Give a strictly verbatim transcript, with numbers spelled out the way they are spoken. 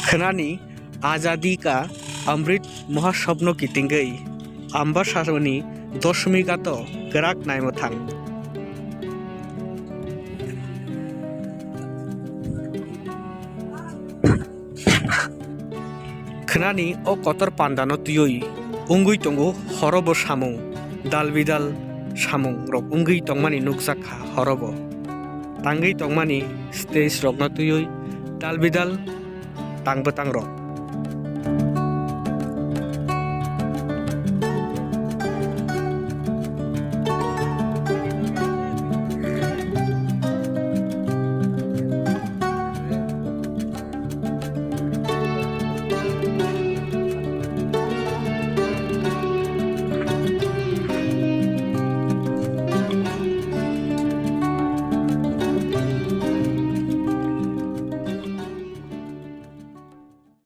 Khnani Azadi Ka Amrit Mahotsav no kitingwi Ambasani Doshmi Ghat o kwrak naimwthang. Khnani o kotor panda no twiwi wngwi tongo horobo samung, dal bidal samung rok wngwi tongmani nukjakha horobo. Tangwi tongmani stage rokno twiwi dal bidal tang bwtang rok.